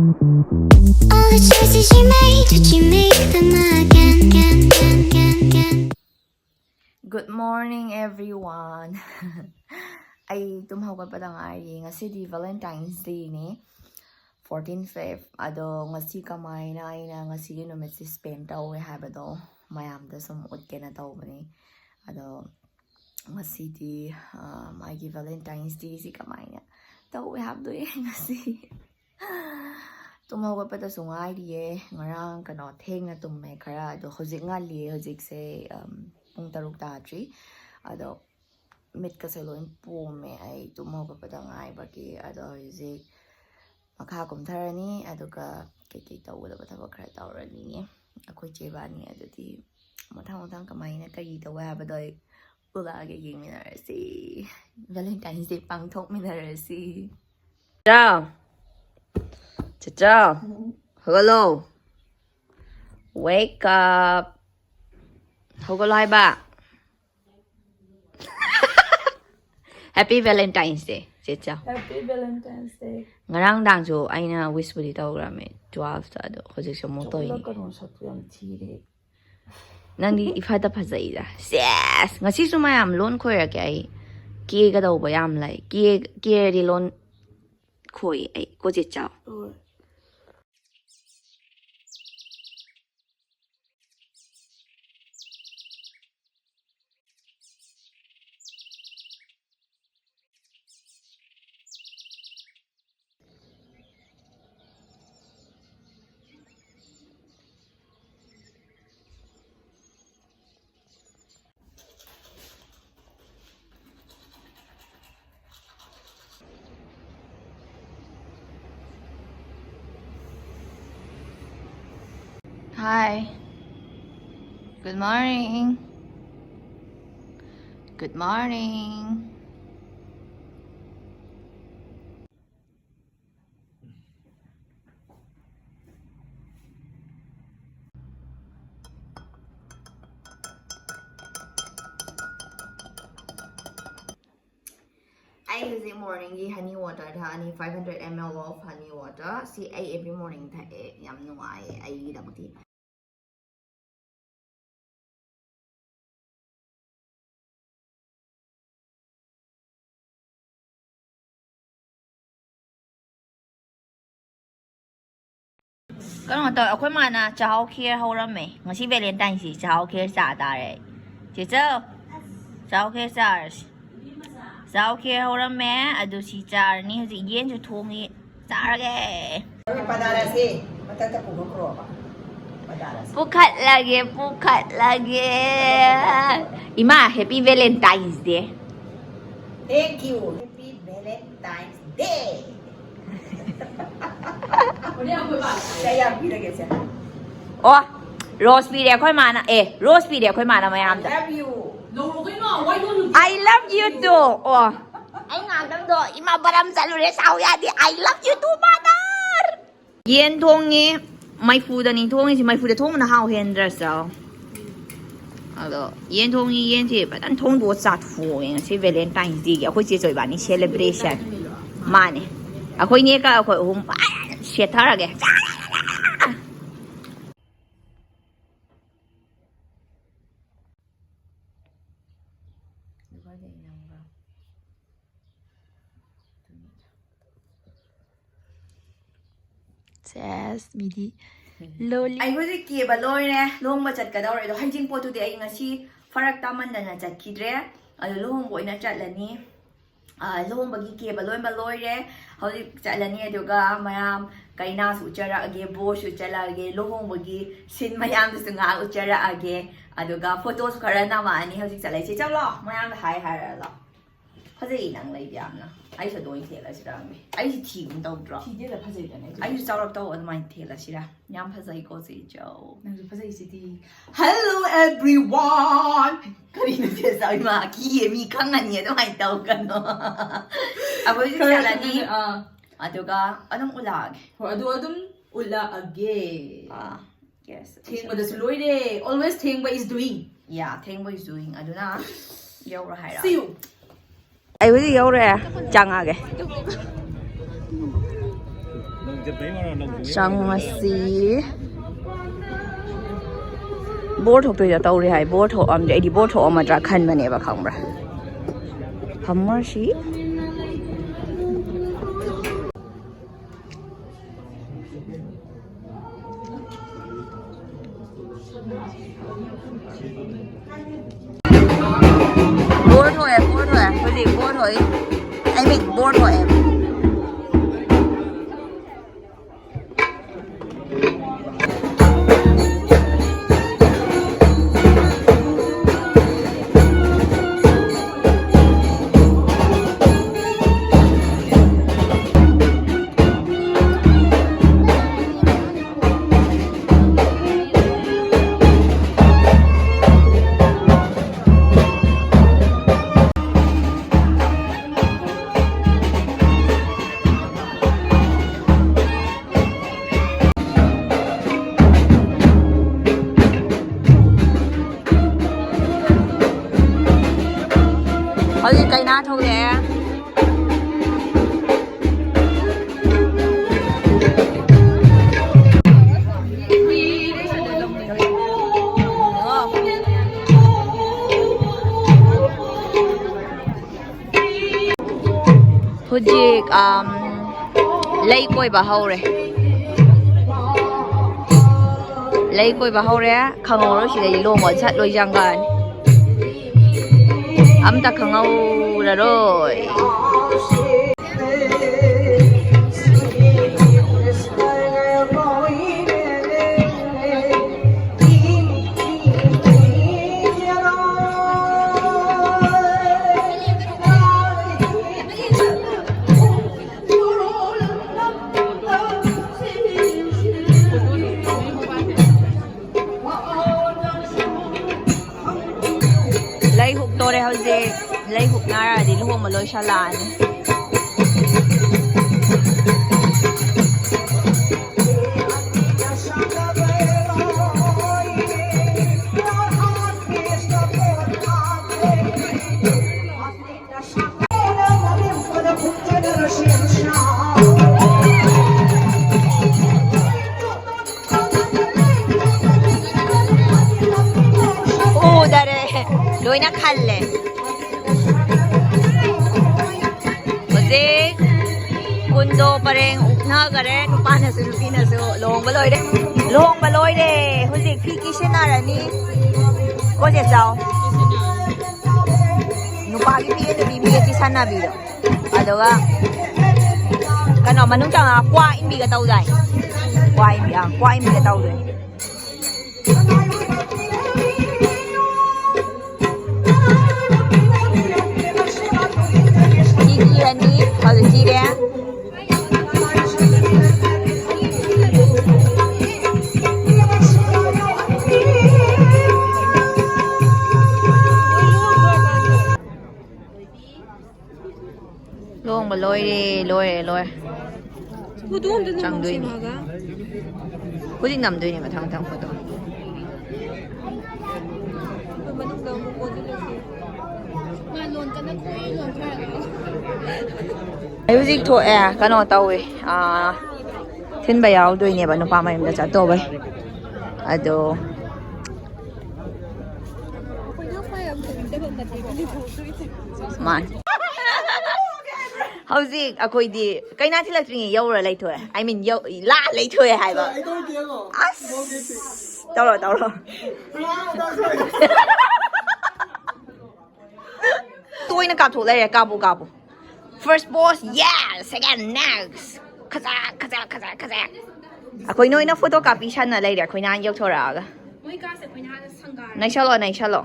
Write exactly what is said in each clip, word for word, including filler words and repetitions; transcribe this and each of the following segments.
All the choices you made, did you make them again? Again, again, again, again. Good morning, everyone. ꯑꯩ ꯇꯨꯝ ꯍꯧꯒꯠꯄꯗ ꯉꯥꯏꯔꯤ꯫ ꯉꯁꯤꯗꯤ Valentine's Day ꯅꯤ, fourteen Feb꯫ ꯑꯗꯣ ꯉꯁꯤ ꯀꯃꯥꯏꯅ ꯑꯩꯅ ꯉꯁꯤꯒꯤ ꯅꯨꯃꯤꯠꯁꯦ spend ꯇꯧꯋꯦ ꯍꯥꯏꯕꯗꯣ ꯃꯌꯥꯝꯗ ꯁꯨꯝ ꯎꯠꯀꯦꯅ ꯇꯧꯕꯅꯤ꯫ ꯑꯗꯣ ꯉꯁꯤꯗꯤ, ꯑ, ꯃꯥꯒꯤ Valentine's Day ꯁꯤ ꯀꯃꯥꯏꯅ ꯇꯧꯋꯦ ꯍꯥꯏꯕꯗꯣ ꯌꯦꯡꯉꯁꯤ꯫ ꯇꯨꯝ ꯍꯧꯒꯠꯄꯗꯁꯨ ꯉꯥꯏꯔꯤꯌꯦ꯫ ꯉꯔꯥꯡ ꯀꯩꯅꯣ ꯊꯦꯡꯅ ꯇꯨꯝꯃꯦ ꯈꯔ, ꯑꯗꯣ ꯍꯧꯖꯤꯛ ꯉꯜꯂꯤꯌꯦ꯫ ꯍꯧꯖꯤꯛꯁꯦ, ꯑꯝ, ꯄꯨꯡ ꯇꯔꯨꯛ ꯇꯥꯗ꯭ꯔꯤ꯫ ꯑꯗꯣ ꯃꯤꯠꯀꯁꯦ ꯂꯣꯏ ꯄꯣꯝꯃꯦ ꯑꯩ ꯇꯨꯝ ꯍꯧꯒꯠꯄꯗ ꯉꯥꯏꯕꯒꯤ꯫ ꯑꯗꯣ ꯍꯧꯖꯤꯛ ꯃꯈꯥ ꯀꯨꯝꯊꯔꯅꯤ, ꯑꯗꯨꯒ ꯀꯩꯀꯩ ꯇꯧꯒꯗꯕ ꯊꯕꯛ ꯈꯔ ꯇꯧꯔꯅꯤ ꯑꯩꯈꯣꯏ ꯆꯦ ꯏꯕꯥꯅꯤ꯫ ꯑꯗꯨꯗꯤ ꯃꯊꯪ ꯃꯊꯪ ꯀꯃꯥꯏꯅ ꯀꯔꯤ ꯇꯧꯕ ꯍꯥꯏꯕꯗꯣ ꯑꯩ ꯎꯠꯂꯛꯑꯒꯦ, ꯌꯦꯡꯃꯤꯟꯅꯔꯁꯤ꯫ Valentine's Day ꯄꯥꯡꯊꯣꯛꯃꯤꯟꯅꯔꯁꯤ꯫ ꯆꯥꯎ꯫ ꯆꯥꯎ꯫ ꯍꯧꯒꯠꯂꯣ꯫ Wake up꯫ ꯍꯧꯒꯠꯂꯣ ꯍꯥꯏꯕ꯫ Happy Valentine's Day, ꯆꯦ ꯆꯥꯎ꯫ Happy Valentine's Day꯫ ꯉꯔꯥꯡ ꯅꯨꯡꯗꯥꯡꯁꯨ ꯑꯩꯅ wishꯄꯨꯗꯤ ꯇꯧꯈ꯭ꯔꯕꯅꯦ twelveꯇ, ꯑꯗꯣ ꯍꯧꯖꯤꯛꯁꯨ ꯑꯃꯨꯛ ꯇꯧꯔꯤꯅꯦ꯫ ꯆꯥꯎꯈꯠꯂꯛꯀꯅꯣ, ꯁꯛꯇꯨ ꯌꯥꯝ ꯊꯤꯔꯦ꯫ ꯅꯪꯗꯤ ꯏꯐꯗ ꯐꯖꯩꯗ꯫ ꯁꯦꯁ! ꯉꯁꯤꯁꯨ ꯃꯌꯥꯝ ꯂꯣꯟ ꯈꯣꯏꯔꯛꯀꯦ ꯑꯩ꯫ ꯀꯦꯒꯗꯧꯕ ꯌꯥꯝ ꯂꯩ꯫ ꯀꯦ-, ꯀꯦꯔꯗꯤ ꯂꯣꯟ ꯈꯣꯏ ꯑꯩ꯫ ꯀꯣ ꯆꯦ ꯆꯥꯎ꯫ ꯍꯣꯏ꯫ Hi. Good morning. Good morning. ꯑꯩ ꯍꯧꯖꯤꯛ Morningꯒꯤ honey water ꯊꯛꯑꯅꯤ, five hundred ml of honey water꯫ ꯁꯤ ꯑꯩ every morning ꯊꯛꯑꯦ, ꯌꯥꯝ ꯅꯨꯡꯉꯥꯏꯌꯦ ꯑꯩꯒꯤꯗꯃꯛꯇꯤ꯫ ꯀꯩꯅꯣ ꯇꯧꯋꯦ, ꯑꯩꯈꯣꯏ ꯃꯥꯅ ꯆꯥꯛꯍꯥꯎ ꯈꯦꯔ ꯍꯧꯔꯝꯃꯦ꯫ ꯉꯁꯤ Valentineꯁꯤ ꯆꯥꯛꯍꯥꯎ ꯈꯦꯔ ꯆꯥ ꯇꯥꯔꯦ꯫ ꯆꯦꯆꯧ, ꯆꯥꯛꯍꯥꯎ ꯈꯦꯔ ꯆꯥꯔꯁꯤ꯫ ꯆꯥꯛꯍꯥꯎ ꯈꯦꯔ ꯍꯧꯔꯝꯃꯦ, ꯑꯗꯨ ꯁꯤ ꯆꯥꯔꯅꯤ꯫ ꯍꯧꯖꯤꯛ ꯌꯦꯟꯁꯨ ꯊꯣꯡꯉꯤ, ꯆꯥꯔꯒꯦ꯫ ꯄꯗꯥꯔꯁꯦ ꯃꯊꯛꯇ ꯄꯨꯈꯠꯈ꯭ꯔꯣꯕ꯫ ꯄꯗꯥꯔꯁꯦ꯫ ꯄꯨꯈꯠꯂꯒꯦ, ꯄꯨꯈꯠꯂꯒꯦ꯫ ꯏꯃꯥ, happy Valentine's Day꯫ Thank you. Happy Valentine's Day. ꯀꯌꯥ ꯄꯤꯔꯒꯦ ꯁꯦ? ꯑꯣ, rose ꯄꯤꯔꯦ ꯑꯩꯈꯣꯏ ꯃꯥꯅ꯫ ꯑꯦ, rose ꯄꯤꯔꯦ ꯑꯩꯈꯣꯏ ꯃꯥꯅ ꯃꯌꯥꯝꯗ꯫ Love you. ꯂꯧꯔꯣ ꯀꯩꯅꯣ, why don't you? I love you too. ꯑꯣ, ꯑꯩ ꯉꯥꯛꯇꯪꯗꯣ ꯏꯃꯥ ꯕꯔꯝ ꯆꯠꯂꯨꯔꯦ, ꯁꯥꯎ ꯌꯥꯗꯦ꯫ I love you too, mother. ꯌꯦꯟ ꯊꯣꯡꯉꯤ, ꯃꯩꯐꯨꯗꯅꯤ ꯊꯣꯡꯉꯤꯁꯤ꯫ ꯃꯩꯐꯨꯗ ꯊꯣꯡꯕꯅ ꯍꯥꯎ ꯍꯦꯟꯗ꯭ꯔꯁꯨ꯫ ꯑꯗꯣ ꯌꯦꯟ ꯊꯣꯡꯉꯤ, ꯌꯦꯟꯁꯤ ꯐꯖꯅ ꯊꯣꯡꯗꯣꯛꯑ ꯆꯥꯊꯣꯛꯑꯦ ꯉꯁꯤ Valentine's Dayꯒꯤ꯫ ꯑꯩꯈꯣꯏ ꯆꯦ ꯆꯣꯏꯕꯥꯅꯤ celebration꯫ ꯃꯥꯅꯦ꯫ ꯑꯩꯈꯣꯏ ꯅꯦꯀ ꯑꯩꯈꯣꯏ ꯑꯍꯨꯝ ꯐꯖꯅ ꯁꯦꯠꯊꯔꯒꯦ꯫ ꯁꯦꯁ, ꯃꯤꯗꯤ ꯂꯣꯜꯂꯤ꯫ ꯑꯩ ꯍꯧꯖꯤꯛ ꯀꯦꯕ ꯂꯣꯏꯔꯦ, ꯂꯨꯍꯣꯡꯕ ꯆꯠꯀꯗꯧꯔꯦ꯫ ꯑꯗꯣ ꯍꯩꯖꯤꯡꯄꯣꯠꯇꯨꯗꯤ ꯑꯩ ꯉꯁꯤ ꯐꯔꯛ ꯇꯥꯃꯟꯗꯅ ꯆꯠꯈꯤꯗ꯭ꯔꯦ꯫ ꯑꯗꯣ ꯂꯨꯍꯣꯡꯕ ꯑꯣꯏꯅ ꯆꯠꯂꯅꯤ꯫ ꯑ, ꯂꯨꯍꯣꯡꯕꯒꯤ ꯀꯦꯕ ꯂꯣꯏꯅꯃꯛ ꯂꯣꯏꯔꯦ꯫ ꯍꯧꯖꯤꯛ ꯆꯠꯂꯅꯤ, ꯑꯗꯨꯒ ꯃꯌꯥꯝ ꯀꯩꯅꯥꯁꯨ ꯎꯠꯆꯔꯛꯑꯒꯦ, ꯕꯣꯔꯁꯨ ꯎꯠꯆꯔꯛꯑꯒꯦ, ꯂꯨꯍꯣꯡꯕꯒꯤ scene ꯃꯌꯥꯝꯗꯨꯁꯨ ꯉꯥꯏꯍꯥꯛ ꯎꯠꯆꯔꯛꯑꯒꯦ꯫ ꯑꯗꯨꯒ photoꯁꯨ ꯈꯔ ꯅꯝꯃꯛꯑꯅꯤ꯫ ꯍꯧꯖꯤꯛ ꯆꯠꯂꯁꯤ, ꯆꯠꯂꯣ, ꯃꯌꯥꯝꯗ hi ꯍꯥꯏꯔ ꯂꯥꯛꯑꯣ꯫ ꯐꯖꯩ ꯅꯪ ꯂꯩꯗꯤ ꯌꯥꯝꯅ꯫ ꯑꯩꯁꯨ ꯑꯗꯨ ꯑꯣꯏꯅ ꯊꯦꯠꯂꯁꯤꯔ ꯈꯪꯗꯦ꯫ ꯑꯩꯁꯦ ꯊꯤꯒꯨꯝ ꯇꯧꯗ꯭ꯔꯣ? ꯊꯤꯗꯦꯗ, ꯐꯖꯩꯗꯅ ꯑꯩꯁꯨ꯫ ꯑꯩꯁꯨ ꯆꯥꯎꯔꯞ ꯇꯧꯕ ꯑꯗꯨꯃꯥꯏꯅ ꯊꯦꯠꯂꯁꯤꯔ? ꯌꯥꯝ ꯐꯖꯩꯀꯣ ꯆꯦ ꯏꯆꯧ꯫ ꯅꯪꯁꯨ ꯐꯖꯩꯁꯤꯗꯤ꯫ Hello everyone! ꯀꯔꯤꯅꯣ ꯆꯦ ꯏꯆꯧ? ꯏꯃꯥ ꯀꯤꯌꯦ, ꯃꯤ ꯈꯪꯉꯅꯤ ꯑꯗꯨꯃꯥꯏꯅ ꯇꯧꯒꯅꯣ꯫ ꯑꯩꯈꯣꯏꯁꯨ ꯈꯔ ꯆꯠꯂꯅꯤ꯫ ꯈꯪꯉꯅꯤ, ꯑꯥ꯫ ꯑꯗꯨꯒ ꯑꯗꯨꯝ ꯎꯠꯂꯛꯑꯒꯦ꯫ ꯍꯣꯏ, ꯑꯗꯨ ꯑꯗꯨꯝ ꯎꯠꯂꯛꯑꯒꯦ꯫ ꯑꯥ, yes. ꯊꯦꯡꯕꯗꯁꯨ ꯂꯣꯏꯔꯦ꯫ Always ꯊꯦꯡꯕ is doing. Yeah, ꯊꯦꯡꯕ is doing. ꯑꯗꯨꯅ ꯌꯧꯔꯣ ꯍꯥꯏꯔꯣ꯫ See you. ꯑꯩ ꯍꯧꯖꯤꯛ ꯌꯧꯔꯦ꯫ ꯆꯪꯉꯒꯦ꯫ ꯆꯪꯉꯁꯤ꯫ ꯕꯣꯔ ꯊꯣꯛꯇꯣꯏꯗ ꯇꯧꯔꯤ ꯍꯥꯏ꯫ ꯕꯣꯔ ꯊꯣꯛꯑꯝꯗ꯭ꯔꯦ꯫ ꯑꯩꯗꯤ ꯕꯣꯔ ꯊꯣꯛꯑꯝꯃꯗ꯭ꯔꯥ ꯈꯟꯕꯅꯦꯕ, ꯈꯪꯕ꯭ꯔꯥ? ꯐꯝꯃꯁꯤ꯫ ꯕꯣꯔ ꯊꯣꯛꯑꯦ, ꯕꯣꯔ ꯊꯣꯛꯑꯦ, ꯍꯧꯖꯤꯛ ꯕꯣꯔ ꯊꯣꯛꯏ꯫ ꯑꯩ ꯃꯤꯠ ꯕꯣꯔ ꯊꯣꯛꯑꯦ꯫ ꯍꯧꯖꯤꯛ ꯀꯩꯅꯥ ꯊꯣꯛꯂꯛꯑꯦ꯫ ꯍꯧꯖꯤꯛ, ꯑꯝ, ꯂꯩ ꯀꯣꯏꯕ ꯍꯧꯔꯦ꯫ ꯂꯩ ꯀꯣꯏꯕ ꯍꯧꯔꯦ꯫ ꯈꯪꯍꯧꯔꯣꯏ ꯁꯤꯗꯩ ꯂꯨꯍꯣꯡꯕ ꯁꯠ ꯂꯣꯏ ꯆꯪꯈ꯭ꯔꯅꯤ꯫ ꯑꯝꯇ ꯈꯪꯍꯧꯔꯔꯣꯏ꯫ ꯂꯩ ꯍꯨꯛꯇꯣꯔꯦ ꯍꯧꯖꯤꯛ꯫ ꯂꯩ ꯍꯨꯛꯅꯔꯗꯤ ꯂꯨꯍꯣꯡꯕ ꯂꯣꯏꯁꯜꯂꯛꯑꯅꯤ꯫ ꯐꯈꯔꯦ, ꯅꯨꯄꯥꯅꯁꯨ ꯅꯨꯄꯤꯅꯁꯨ ꯂꯨꯍꯣꯡꯕ ꯂꯣꯏꯔꯦ꯫ ꯂꯨꯍꯣꯡꯕ ꯂꯣꯏꯔꯦ꯫ ꯍꯧꯖꯤꯛ ꯐꯤ ꯀꯦꯁꯤꯟꯅꯔꯅꯤ꯫ ꯀꯣ ꯆꯦ ꯆꯥꯎ꯫ ꯅꯨꯄꯥꯒꯤ ꯐꯤ, ꯅꯨꯄꯤ ꯐꯤ ꯀꯦꯁꯤꯟꯅꯕꯤꯗꯣ꯫ ꯑꯗꯨꯒ ꯀꯩꯅꯣ ꯃꯅꯨꯡ ꯆꯪꯉꯒ ꯀ꯭ꯋꯥ ꯏꯟꯕꯤꯒ ꯇꯧꯗꯥꯏ? ꯀ꯭ꯋꯥ ꯏꯟꯕꯤ, ꯑꯥ, ꯀ꯭ꯋꯥ ꯏꯟꯕꯤꯒ ꯇꯧꯗꯣꯏꯅꯤ꯫ ꯐꯤ ꯀꯤꯔꯅꯤ꯫ ꯍꯧꯖꯤꯛ ꯀꯤꯔꯦ꯫ ꯂꯨꯍꯣꯡꯕ ꯂꯣꯏꯔꯦ, ꯂꯣꯏꯔꯦ, ꯂꯣꯏꯔꯦ꯫ ꯐꯣꯇꯣ ꯑꯝꯇ ꯅꯝꯃꯛꯁꯦ ꯆꯪꯗꯣꯏꯅꯤ꯫ ꯃꯥꯒ꯫ ꯍꯧꯖꯤꯛ ꯅꯝꯗꯣꯏꯅꯦ ꯃꯊꯪ ꯃꯊꯪ ꯐꯣꯇꯣ꯫ ꯑꯩꯈꯣꯏ ꯃꯅꯨꯡꯗ ꯑꯃꯨꯛ ꯑꯣꯟꯁꯤꯜꯂꯁꯤ꯫ ꯃꯥ ꯂꯣꯟ ꯀꯟꯅ ꯈꯣꯏ ꯂꯣꯟ ꯈꯔ ꯉꯥꯡꯉꯣ꯫ ꯑꯩ ꯍꯧꯖꯤꯛ ꯊꯣꯛꯑꯦ, ꯀꯩꯅꯣ ꯇꯧꯋꯦ, ꯑꯥ, ꯊꯤꯟꯕ ꯌꯥꯎꯗꯣꯏꯅꯦꯕ ꯅꯨꯄꯥ ꯃꯌꯨꯝꯗ ꯆꯠꯇꯧꯕꯩ꯫ ꯑꯗꯣ ꯃꯥꯅꯤ꯫ ꯍꯧꯖꯤꯛ ꯑꯩꯈꯣꯏꯗꯤ ꯀꯩꯅꯥ ꯊꯤꯜꯂꯛꯇ꯭ꯔꯤꯉꯩ ꯌꯧꯔ ꯂꯩꯊꯣꯛꯑꯦ꯫ I mean, ꯌꯧ-, ꯂꯥ ꯂꯩꯊꯣꯛꯑꯦ ꯍꯥꯏꯕ꯫ ꯑꯁ! ꯇꯧꯔꯣ, ꯇꯧꯔꯣ꯫ ꯇꯣꯏꯅ ꯀꯥꯞꯊꯣꯛ ꯂꯩꯔꯦ꯫ ꯀꯥꯞꯄꯨ, ꯀꯥꯞꯄꯨ꯫ First pose, yeah! Second, next! ꯈꯖꯥꯛ, ꯈꯖꯥꯛ, ꯈꯖꯥꯛ, ꯈꯖꯥꯛ꯫ ꯑꯩꯈꯣꯏꯅ ꯑꯣꯏꯅ ꯐꯣꯇꯣ ꯀꯥꯞꯄꯤ ꯁꯥꯟꯅ ꯂꯩꯔꯦ ꯑꯩꯈꯣꯏ ꯅꯍꯥꯟ ꯌꯧꯊꯣꯔꯛꯑꯒ꯫ ꯃꯣꯏ ꯀꯥꯁꯦ ꯑꯩꯈꯣꯏ ꯅꯍꯥꯟ ꯁꯪꯒꯥꯔꯦ꯫ ꯅꯩꯁꯜꯂꯣ, ꯅꯩꯁꯜꯂꯣ꯫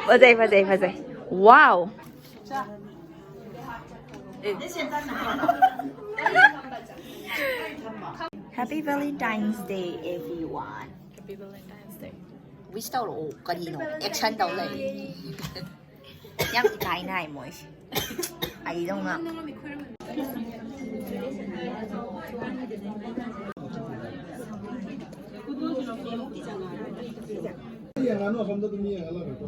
ꯐꯖꯩ, ꯐꯖꯩ, ꯐꯖꯩ꯫ Wow! Happy Valentine's Day, everyone. Happy Valentine's Day. Wish ꯇꯧꯔꯛꯑꯣ, ꯀꯔꯤꯅꯣ? Action ꯇꯧ ꯂꯩ꯫ ꯌꯥꯝ ꯏꯀꯥꯏꯅ ꯍꯥꯏ ꯃꯣꯏꯁꯦ꯫ ꯑꯩꯗꯧꯅ꯫ ꯌꯦꯡꯉꯅꯨ, ꯑꯁꯣꯝꯗ ꯑꯗꯨꯝ ꯌꯦꯡꯉ ꯂꯩꯔꯣ꯫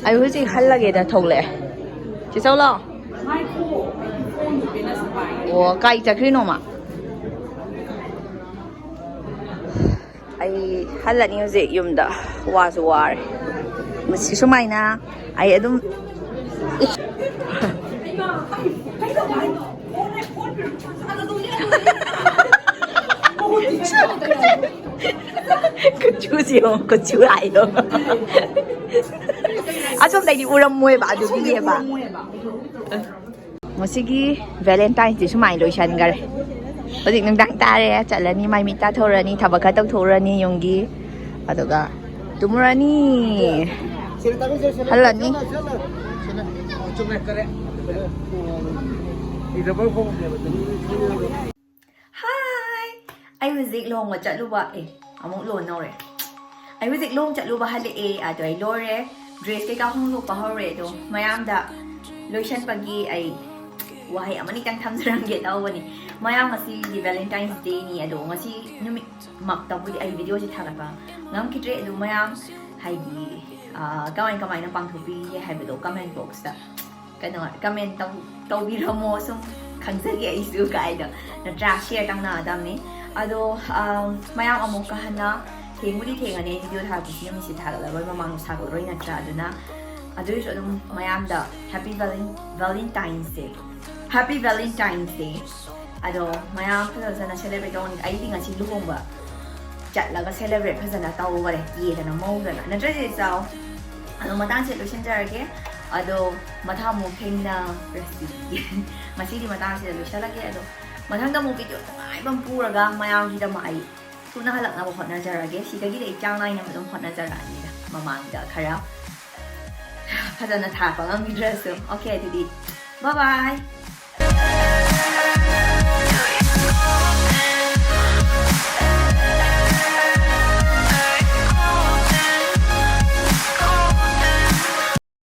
ꯑꯩ ꯍꯧꯖꯤꯛ ꯍꯜꯂꯒꯦꯗ ꯊꯣꯛꯂꯛꯑꯦ꯫ ꯆꯦ ꯆꯧ ꯂꯥꯛꯑꯣ꯫ ꯑꯣ, ꯀꯥꯏ ꯆꯠꯈ꯭ꯔꯤꯅꯣ ꯃꯥ? ꯑꯩ ꯍꯜꯂꯅꯤ ꯍꯧꯖꯤꯛ ꯌꯨꯝꯗ, ꯋꯥꯁꯨ ꯋꯥꯔꯦ꯫ ꯃꯁꯤ ꯁꯨꯃꯥꯏꯅ ꯑꯩ ꯑꯗꯨꯝ ꯀꯨꯆꯨꯁꯤ ꯌꯦꯡꯉꯣ, ꯀꯨꯆꯨ ꯍꯥꯏꯌꯣ꯫ ꯑꯁꯣꯝꯗꯩꯗꯤ ꯎꯔꯝꯃꯣꯏꯕ, ꯑꯗꯨꯒꯤꯅꯦꯕ꯫ ꯉꯁꯤꯒꯤ Valentine's Day ꯁꯨꯃꯥꯏꯅ ꯂꯣꯏꯁꯟꯈꯔꯦ꯫ ꯍꯧꯖꯤꯛ ꯅꯨꯡꯗꯥꯡ ꯇꯥꯔꯦ, ꯆꯠꯂꯅꯤ, ꯃꯥꯏ ꯃꯤꯠ ꯇꯥꯊꯣꯛꯎꯔꯅꯤ, ꯊꯕꯛ ꯈꯔ ꯇꯧꯊꯣꯛꯎꯔꯅꯤ ꯌꯨꯝꯒꯤ, ꯑꯗꯨꯒ ꯇꯨꯝꯃꯨꯔꯅꯤ, ꯍꯜꯂꯅꯤ꯫ ꯍꯥꯏ! ꯑꯩ ꯍꯧꯖꯤꯛ ꯂꯨꯍꯣꯡꯕ ꯆꯠꯂꯨꯕ, ꯑꯦ, ꯑꯃꯨꯛ ꯂꯣꯟ ꯅꯧꯔꯦ꯫ ꯑꯩ ꯍꯧꯖꯤꯛ ꯂꯨꯍꯣꯡ ꯆꯠꯂꯨꯕ ꯍꯜꯂꯛꯑꯦ, ꯑꯗꯣ ꯑꯩ ꯂꯣꯏꯔꯦ꯫ Dress ꯀꯩꯀꯥ ꯍꯣꯡꯗꯣꯛꯄ ꯍꯧꯔꯦ, ꯑꯗꯣ ꯃꯌꯥꯝꯗ ꯂꯣꯏꯁꯟꯕꯒꯤ ꯑꯩ ꯋꯥꯍꯩ ꯑꯃꯅꯤꯇꯪ ꯊꯝꯖꯔꯝꯒꯦ ꯇꯧꯕꯅꯤ꯫ ꯃꯌꯥꯝ, ꯉꯁꯤꯗꯤ Valentine's Day ꯅꯤ, ꯑꯗꯣ ꯉꯁꯤ ꯅꯨꯃꯤꯠꯃꯛꯇꯕꯨꯗꯤ ꯑꯩ video ꯁꯤ ꯊꯥꯒꯠꯄ ꯉꯝꯈꯤꯗ꯭ꯔꯦ, ꯑꯗꯣ ꯃꯌꯥꯝ ꯍꯥꯏꯗꯤ, ꯑꯥ, ꯀꯃꯥꯏ ꯀꯃꯥꯏꯅ ꯄꯥꯡꯊꯣꯛꯄꯤꯒꯦ ꯍꯥꯏꯕꯗꯣ comment box ꯇ ꯀꯩꯅꯣ comment ꯇꯧ-, ꯇꯧꯕꯤꯔꯝꯃꯣ, ꯁꯨꯝ ꯈꯪꯖꯒꯦ ꯑꯩꯁꯨ ꯀꯥꯏꯗꯣ, ꯅꯠꯇ꯭ꯔꯥ? Share ꯇꯧꯅꯒꯗꯕꯅꯤ꯫ ꯑꯗꯣ, ꯑꯝ, ꯃꯌꯥꯝ ꯑꯃꯨꯛꯀ ꯍꯟꯅ ꯊꯦꯡꯕꯨꯗꯤ ꯊꯦꯡꯉꯅꯤ, video ꯊꯥꯒꯠꯄꯁꯤ ꯅꯨꯃꯤꯠꯁꯤ ꯊꯥꯒꯠꯂꯔꯣꯏ, ꯃꯃꯥꯡꯁꯨ ꯊꯥꯒꯠꯂꯔꯣꯏ, ꯅꯠꯇ꯭ꯔꯥ? ꯑꯗꯨꯅ ꯑꯗꯨ ꯑꯣꯏꯔꯁꯨ ꯑꯗꯨꯝ ꯃꯌꯥꯝꯗ Happy Valen-, Valentine's Day, Happy Valentine's Day꯫ ꯑꯗꯣ ꯃꯌꯥꯝ ꯐꯖ ꯐꯖꯅ celebrate ꯇꯧꯅꯤ꯫ ꯑꯩꯗꯤ ꯉꯁꯤ ꯂꯨꯍꯣꯡꯕ ꯆꯠꯂꯒ celebrate ꯐꯖꯅ ꯇꯧꯈꯔꯦ, ꯀꯦꯗꯅ ꯃꯧꯗꯅ, ꯅꯠꯇ꯭ꯔꯗꯤ ꯆꯥꯎ꯫ ꯑꯗꯣ ꯃꯇꯥꯡꯁꯤꯗ ꯂꯣꯏꯁꯤꯟꯖꯔꯒꯦ꯫ ꯑꯗꯣ ꯃꯊꯪ ꯑꯃꯨꯛ ꯊꯦꯡꯅꯔꯁꯤ꯫ ꯉꯁꯤꯗꯤ ꯃꯇꯥꯡꯁꯤꯗ ꯂꯣꯏꯁꯤꯜꯂꯒꯦ꯫ ꯑꯗꯣ ꯃꯊꯪꯗ ꯑꯃꯨꯛ video ꯅꯨꯡꯉꯥꯏꯕ ꯑꯃ ꯄꯨꯔꯒ ꯃꯌꯥꯝꯒꯤꯗꯃꯛ ꯑꯩ ꯊꯨꯅ ꯍꯜꯂꯛꯅꯕ ꯍꯣꯠꯅꯖꯔꯒꯦ꯫ ꯁꯤꯗꯒꯤꯗꯤ ꯑꯩ ꯆꯥꯡ ꯅꯥꯏꯅ ꯑꯗꯨꯝ ꯍꯣꯠꯅꯖꯔꯛꯑꯅꯤꯗ, ꯃꯃꯥꯡꯗ ꯈꯔ ꯐꯖꯅ ꯊꯥꯔꯛꯄ ꯉꯝꯈꯤꯗ꯭ꯔꯁꯨ꯫ Okay, ꯑꯗꯨꯗꯤ bye bye꯫